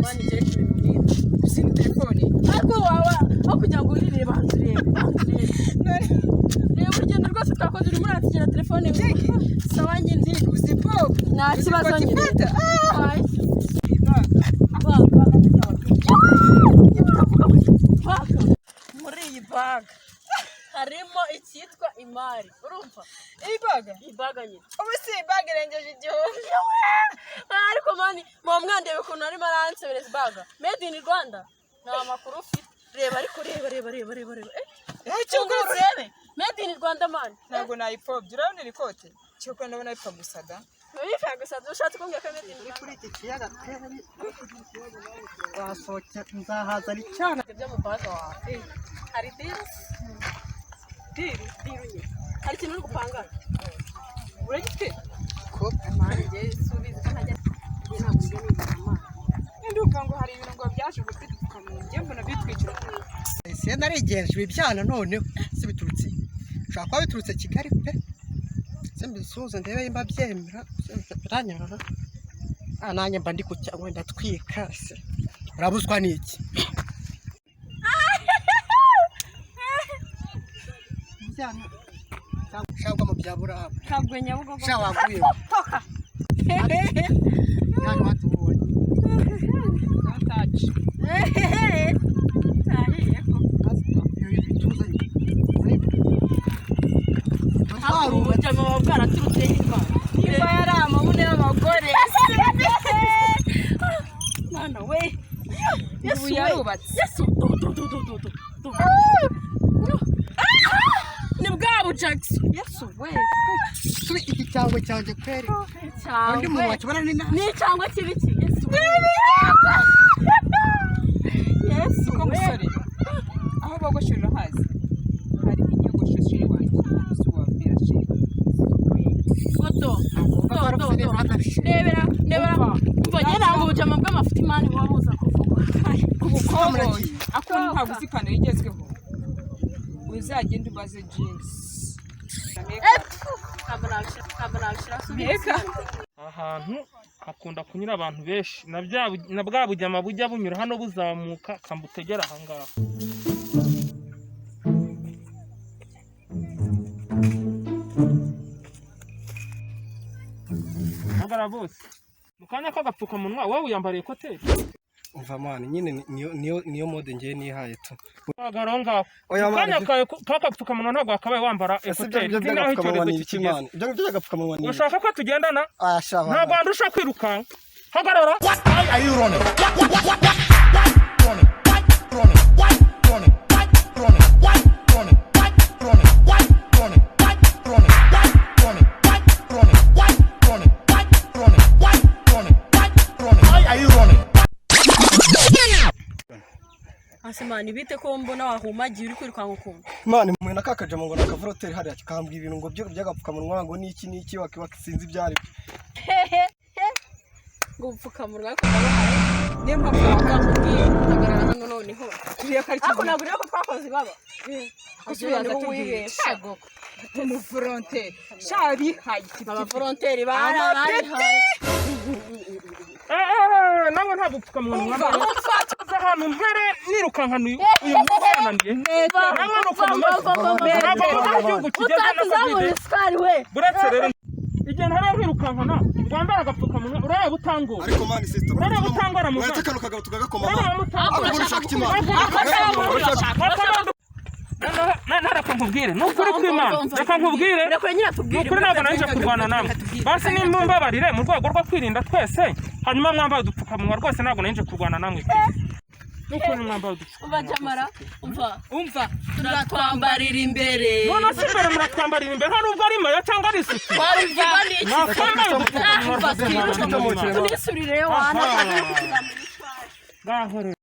Mani, kereka ibintu nk'ibi. Uzi ni telefone. Ariko waba aho kugira ngo uririre, banza urebe, banza urebe. Reba urugendo rwose twakoze, urimo uratigera telefone. Sawa nyine. Uzi pop. Nta kibazo nyine. Ifata. Bye. Baga. Baga. Muri iyi baga harimo icyitwa imari, urumva? Iyi baga. Iyi baga nyine. Ubu si iyi baga irengeje 1000. Ariko mani, muba mwandeba ukuntu arimo aransebereza. Baga made in Rwanda, nta makuru ufite. Reba, ariko reba, reba, reba, reba, reba, eh. Fungura urebe, made in Rwanda, man. Ntabwo nayipfobya. Urabona iri kote? Cyokora ndabona bipfa gusa da. Bifa gusa, ushatse kumbwira ko made in Rwanda. Kuri iki kiyaga kweri wasohoke, nzahazana icyana. Byo mu baga wawe hari deal. Deal. Deal nyine, hari ikintu uri gupanga. Uragifite? Mani, njye subiza ko ntajya, njye ntabwo njya nibara amazi. Ndumva ngo hari ibintu ngo byaje ngo by'udupfukamunwa. Njye mbona bitwikira. Ese narigenje ibi byana noneho si biturutse, ushobora kuba biturutse Kigali pe. Se mbisuhuze ndebe nimba byemera biranyara. Ah, nanjye mba ndi ku cyangwa ndatwika. Se urabuzwa n'iki? Ibyana shagwa mu bya burahamu. Ntabwo Nyabugogo. Sha waguye yani watubonye. Don't touch. Tahiye ko. Twarubatse. Ubujama buba bwaraturutse hirwa. Niba yari amabuno y'abagore. Mwana we, Yesu Ubu we. yarubatse. Yesu, do do do do do do do. Ni bwa bu Jackson. Yesu we. Subi iki cyangwa cyanjye kweri undi muntu Cyangwe. wakibona ni na Ni cyangwa kibiki. Yesu we. Yesu Ko we. musore. Aho bogoshera urahazi. Hari inyogosho chéri wanjye. Si wabwira chéri. Foto. Do do do. Rebera, rebera. Umva, njye ntabwo ubujama bw'amafuti, mani, buba buza kuvugwa. Ubukoboyi. Akunda, ntabwo uzi ipantaro igezweho. Uzagende ubaze jeans. Ntabwo nabishyira, ntabwo nabishyira. Mbega. Ahantu hakunda kunyura abantu benshi na bwa bujyama bujya bunyura hano buzamuka kambutegera ahangaha. Hagarara bose mu kanya k'agapfukamunwa, wowe wiyambariye koteri. Umva mwana, nyine niyo mode ngiye nihaye tu. Hagarara aho ngaho. Oya Mu mwana, kanya kawe k'agapfukamunwa ntabwo wakabaye wambara ese ibyo ekuteri ngibyo ni naho by'agapfukamunwa icyorezo ni ibiki kikigeze. mwana? Ibyo ngibyo by'agapfukamunwa ni ibiki? Urashaka ko tugendana? Ah sha Ntabwo wandusha kwirukanka. Hagarara. Are you running? Running, running, running, running, running, running, running, running, running, running, running, running, running, running. Why are you running? Ase mani, bite ko mbona wahumagiye, uri kwirukanka ukuntu? Mwana, mwe na kakajama ngo nakavoroteri hariya kikambwira ibintu ngo by'agapfukamunwa ngo niki niki wakiwaki, sinzi ibyo ari byo. Hehe, ngo ubupfukamunwa, ariko ndabuhaye. Niyo mpamvu wakanga. Nakubwiye hagarara hano noneho. Turiya kari. Ariko ntabwo ureba ko twakoze ibaba. Gusubiza tubwire. Umuforonteri. Sha bihaye ikiti. Abaforonteri barabaye. Nawe nta bupfukamunwa mwambaye. Ahantu mpere nirukankana uyu munsi yananiye. Nawe nuko mumeze. Ntabwo muzi aho igihugu kigeze na Utatuzamura Covid. isukari we. Buretse rero igihe ntara nkwirukankana wambara agapfukamunwa, urareba utangora. Ariko mani sister, Urareba utangora mu uretse kano kagabo tugagakoma. Urareba Mwana mutangora. akugura ushaka iki mwana? Noneho reka nkubwire, ni ukuri kw'Imana, reka nkubwire. Reka nyine Ni tubwire. ukuri ntabwo nanjye kurwana namwe. Basi nimumbabarire mu rwego rwo kwirinda twese, hanyuma mwambaye udupfukamunwa. Rwose ntabwo nanjye kurwana namwe pe. Ni ukuri mwambaye Umva. udupfukamunwa. Jamara, umva. Umva. Turatwambarira imbere. None se imbere muratwambarira imbere, hari ubwo ari mayo cyangwa ari isuku? Wabibwirwa n'iki? Mwakwambaye udupfukamunwa Umva. rwose, mwana. Tunisurireyo wana. Ngaho rero.